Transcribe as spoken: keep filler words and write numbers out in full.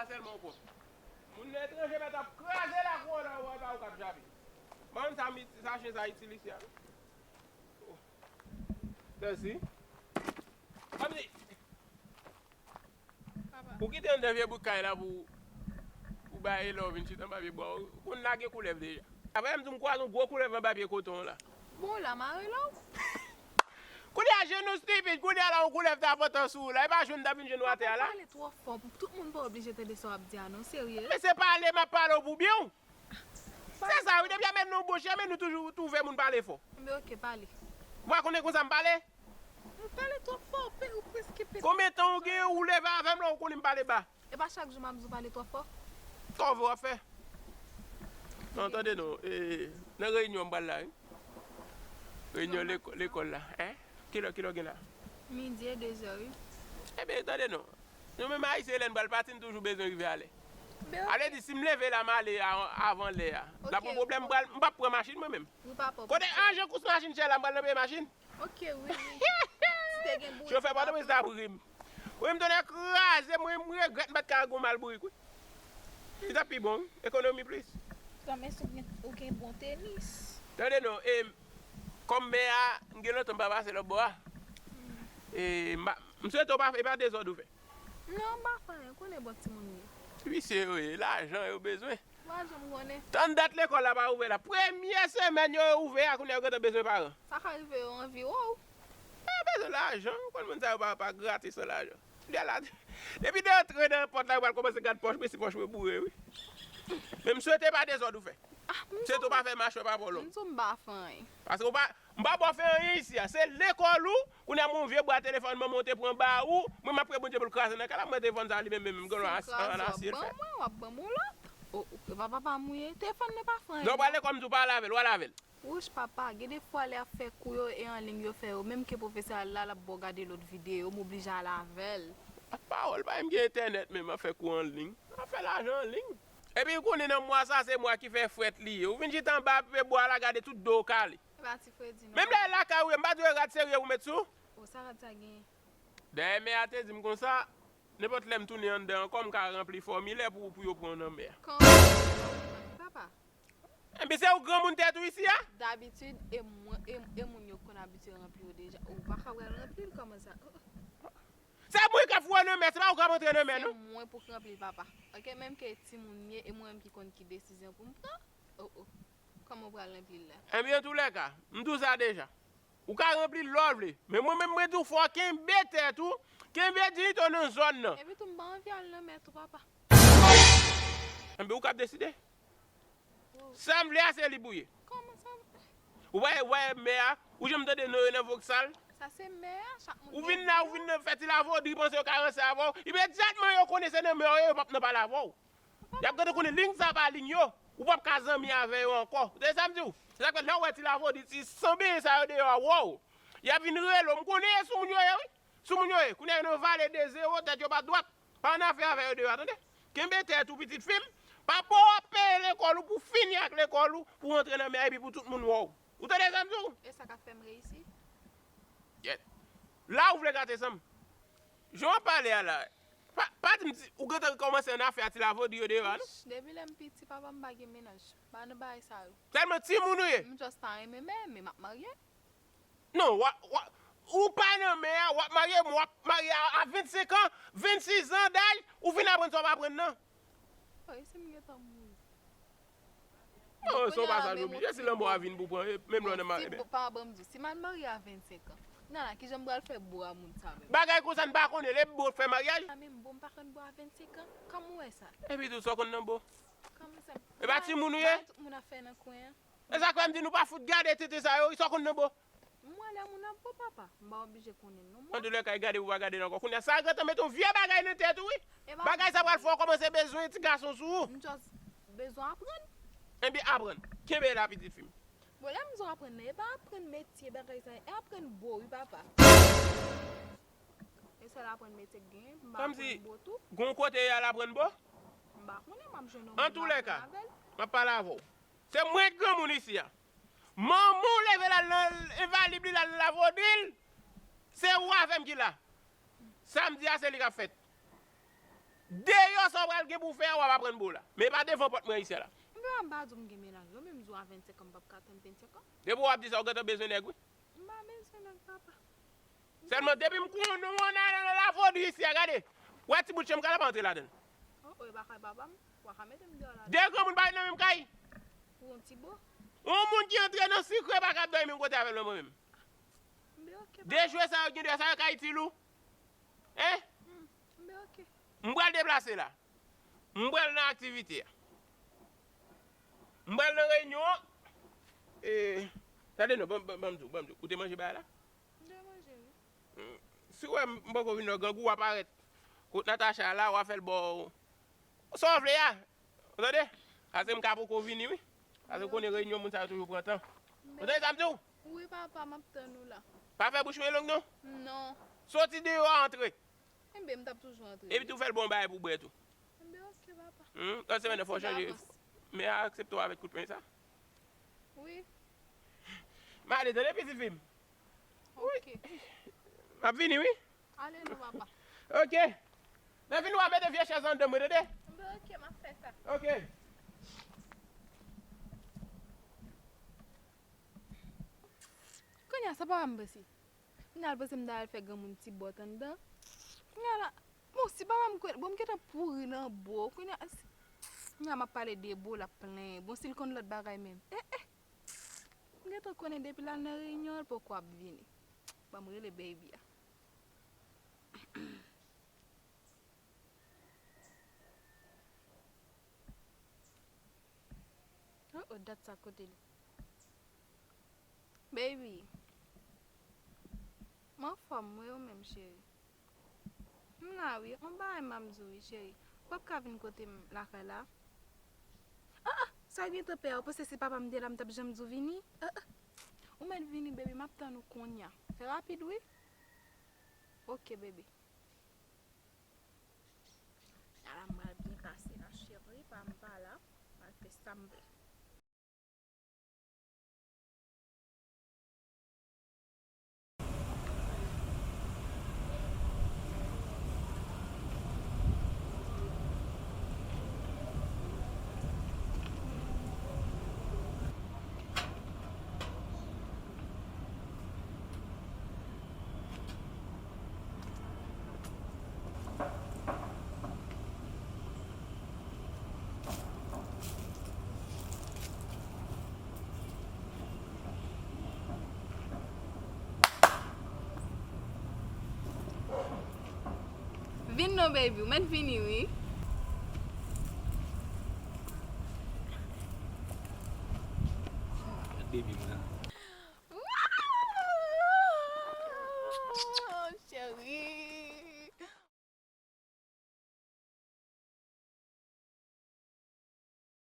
Sèlman w pwòp. Moun etranje mèt ap kraze lakou an la, ou wè pa ou k ap jape. Ban m sa, sa chen sa itil isi a. Mèsi. Kòmsi ou kite anndan vye bout kay la pou, pou bay lè w vin chita anba pye bwa, ou konn lage koulèv deja. Apre m di m kwaze yon gwo koulèv anba pye koton an la. Bon, la mare la. Kounye a, je nou stipid, kounye a la, yon koulèv ta pòtan sou ou la, e pa jwenn ta vin jwenn ou atè a la. Pale twò fò, tout moun pa oblije tande sa w ap di a non, serye. Men se pale m ap pale w pou byen w. Se sa wi, depi a met nou bouch, men nou toujou twouve moun pale fò. Men oke, pale. Ou pa konnen konsa m pale? M pale twò fò, ou pe-, ou prèske pete. Konbyen tan ou gen ou leve avè m la, ou konnen m pale ba? E pa chak jou m ap di w pale twò fò. Kòve w ap fè? Non, tande non, e, nan reyinyon m pral la, wi. Reyinyon lekò-, lekòl la, en? Kilè, kilè w gen la? Midi e de zè, wi. Ebyen, tande non. Nou menm Ayisyen, lè n pral pati, n toujou bezwen rive alè. Sa vle di, si m leve la, m ale a-, avan lè a, n ap gen pwoblèm, m pral, m p ap pran machin mwen menm. Kote ajan kous machin chè la, m pral nan peye machin. Oke, wi, wi. Si te gen bourik, chofè Pòtoprens ta ap ri m. Wi, m tonnè kraze, mwen, m regrèt m pa t ka gen yon mal bourik, wi. Li t ap pi bon, wi. Ekonomi plis. Kòm si ou gen, ou gen bon tenis. Tande non, e, kòm mè a, m gen lontan m pa pase lòt bò a. E, m pa, m swete w pa, e pa dezòd ou fè. Non, m pa fè anyen, konnen bon timoun ou ye. Visye yo ye, lajan yo bezwen. Mwen janm konnen. Tann dat lekòl la pa ouvè la. Premye semèn yo ouvè a, kounye a yo gentan bezwen paran. Sa ka rive yo anvi wè w. Yo bezwen lajan. Ou konn moun sa yo pa, pa gratis san lajan. Kounye a la, depi de antre nan pòt la, yo pral kòmanse gad pòch mwen, si pòch mwen boure, wi. Men m swete pa dezòd ou fè. M swete w pa fè machwè pa pòlòm. M sou m pa fè anyen. Paske w pa, m pa ba w fè anyen isi a. Se lekòl ou, kounye a m yon vye bwa telefòn manman w te pran ba ou, mwen m ap priye Bondye pou l kraze nan kay la, mwen telefòn sa li menm, menm, m gen lwa an asye l fè. Ban mwen, w ap ban m yon lòt. O, o, e pa papa m ou ye? Telefòn nan pa fè anyen. Lè w pral lekòl, m di w pa lave l, w a lave l. Wouch papa, gen de fwa lè y ap fè kou yo e an liy yo fè yo, menm ke pwofesè a la, l ap ba w gade lòt videyo, m oblije al avè l. Ak pawòl, pa menm gen entènèt menm, ap fè kou an liy. Ap fè lajan an liy. Epi ou konnen nan mwa sa, se mwa ki fè frèt li ye. Ou vin chita anba pye bwa la, gade tout do w kale. E pa ti fredi non. Menm lè lakay ou ye, m pa di w e rad serye ou met sou. O, sa rad sa genyen? Dayè mè a te di m konsa, nenpòt lè m tounen anndan ankò, m ka ranpli fòmilè pou, pou yo pran w nan mè a. Kòman? Papa. Enben, se ou granmoun tèt ou isi a? Dabitid, e mwen, e, e moun yo konn abitye ranpli yo deja. Ou pa ka pral ranpli l, kòman sa? Se mwen k ap fè w nan mè, se pa ou k ap antre nan mè, non. Se mwen pou k ranpli l, papa. Oke, menm ke timoun ye, e mwen menm ki konn ki desizyon pou m pran. O, o. Kòman w pral ranpli l la? Enben, antoulèka, m di w sa deja. Ou ka ranpli l lè w vle. Men mwen menm, mwen di w, fò w kenbe tèt ou, kenbe diyite w nan zòn nan. Epi tou, m pa anvi al nan mè tou, papa. Enben, ou k ap deside. Sa m vle a, se li pou ye. Kòman sa? Ou wè, wè mè a, ou janm tande non yo nan Voksal? Sa se mè a, chak moun gen. Ou vin la, ou vin nan fè ti lavodri, panse yo ka ranse avè w. Imedyatman yo konnen se nan mè w ye, yo p ap nan pale avè w. Y ap gentan konnen liy sa pa liy yo. Ou p ap ka zanmi avè yo ankò. Ou tande sa m di w? Se sa k fè lè w wè ti lavodri, ti sanbenyen sa yo deyò a, wow! Y ap vin rele w. M konnen e sou moun yo ye, wi. Sou moun yo ye. Kounye a yo nan vale de zewo, tèt yo pa dwat. Pa annafè avè yo deyò a, tande? Kenbe tèt ou, pitit fi m. Papa w ap peye lekòl ou pou fini ak lekòl ou, pou w antre nan mè a epi pou tout moun wè w. Ou tande sa m di w? E sa k ap fè m reyisi? Yèt. La ou vle gate san m. Jan w ap pale a la, pa, pa di m ti, ou gentan kòmanse annafè a ti lavodri yo deyò a, non? Ish, depi lè m piti, papa m pa gen mennaj. Pa nan bagay sa yo. Tèlman timoun ou ye. M just pa renmen mè, men m ap marye. Non, w a, w a, ou pa nan mè a, w ap marye, w ap marye a, a vennsenk an, vennsis an daj, ou fin aprann sa w pa aprann nan. Wi, si m gentan mouri. Non, se yon pasaj oblije, si lanmò a vin pou pran, e, menm lè w nan mari, si, pa ban m di w, si m al marye a vennsenk an, nan la, kijan m pral fè bo a moun sa menm? Bagay konsa n pa konnen, lè bo fè maryaj. Sa menm bo m pa konn bo a vennsenk an, kòman w wè sa? Epi tou, sa w konn nan bo? Kòman sa? E pa timoun ou ye? Bagay tout moun ap fè nan kwen an. E sa k fè m di nou pa fout gade tenten sa yo, sa w konn nan bo? M wè lè moun ap bo papa, m pa oblije konnen non mwen. Antoulèka, gade pou w pa gade l ankò. Kounye a, sa gentan met yon vye bagay nan tèt ou, wi. Bagay sa pral fè w kòmanse bezwen ti gason sou ou. M just bezwen aprann. Enben, aprann. Kenbe la, pitit fi m. Bon, lè m di w aprann nan, e pa aprann metye, bagay sa, e aprann bo, wi, papa. E sèl aprann metye k genyen, m pa aprann bo tou. Kòmsi, gon kote y al aprann bo? M pa konnen, m ap jwenn yon moun m ap pale avè l. Antoulèka, m ap pale avè w. Se mwen k granmoun isi a. Manman w leve l al nan envalib li, l al nan lavodri l. Se ou avè m ki la. Sa m di a, se li k ap fèt. Deyò sa w pral gen pou w fè a, w ap aprann ba w la. Men pa devan pòt mwen isi a la. Mwen pa di w m gen mennaj non, men m di w a vennsenk an m p ap ka tann vennsenk an. Depi w ap di sa, w gentan bezwen nèg wi. M pa bezwen nèg papa. Sèlman depi m konnen w ann ale nan lavodri isi a, gade. Wè ti bout chanm ka la pa antre ladan l. Oh, oh, e pa kay papa m. W a ka mete m deyò ladan. De granmoun pa ret nan menm kay. Pou yon ti bo. Yon moun ki antre nan sikre pa ka ap dòmi menm kote avè l non mwen menm. M be oke papa. Dejwe sa yo gen deyò sa yo ka itil ou. Hein? Hmm, m be oke. M pral deplase la. M pral nan aktivite a. M pral nan reyinyon an. E, tande non, ban, ban, ban m di w, ban m di w. Ou te manje bagay la? M te manje, wi. Hmm. Si w wè m poko vin nan grangou, w a parèt kot Natacha la, w a fè l ba w. Sa w vle a? Ou tande? Paske m ka poko vini, wi. Paske w konnen reyinyon moun sa yo toujou pran tan. Ou tande sa m di w? Wi, papa, m ap tann ou la. Pa fè bouch mwen long, non. Non. Soti deyò a, antre. Enben, m t ap toujou antre. Epi tou fè l bon bagay pou bwè tou. Enben, oke, papa. Hmm, lòt semèn nan fò w chanje. Men aksepte w avèk kout peny sa. Wi. M ale tande pitit fi m. Oke. M ap vini wi. Ale non papa. Oke. Lè vini w a mete vye chèz anndan mwen tande. Enben, oke, m ap fè sa. Oke. Kounye a sa papa m panse. Kounye a l panse m ta al fè granmoun ti bòt anndan. Kounye a la, bon, si papa m kwè, bon, m gentan pouri nan bo. Kounye a, si, kounye a m ap pale de bo, l ap plenyen. Bon, si l konn lòt bagay menm. Eh, eh. M gentan konnen depi l al nan reyinyon an, l poko ap vini. Ban m rele baby a. Oh, oh, dat sa kote l? Baby. M anfòm, wi, ou menm, cheri? M la, wi. On bagay m ap di w, wi, cheri. Ou p ap ka vin kote m lakay la? Ah, ah, sa gentan pè a? Ou panse si papa m te la, m t ap janm di w vini? Ah, ah. Ou mèt vini, baby. M ap tann ou kounye a. Fè rapid, wi. Oke, baby. Ala m pral byen pase la, cheri, pa m pa la, m al fè sa m vle. Vin non, baby, ou mèt vini, wi. Gad baby m nan. Cheri.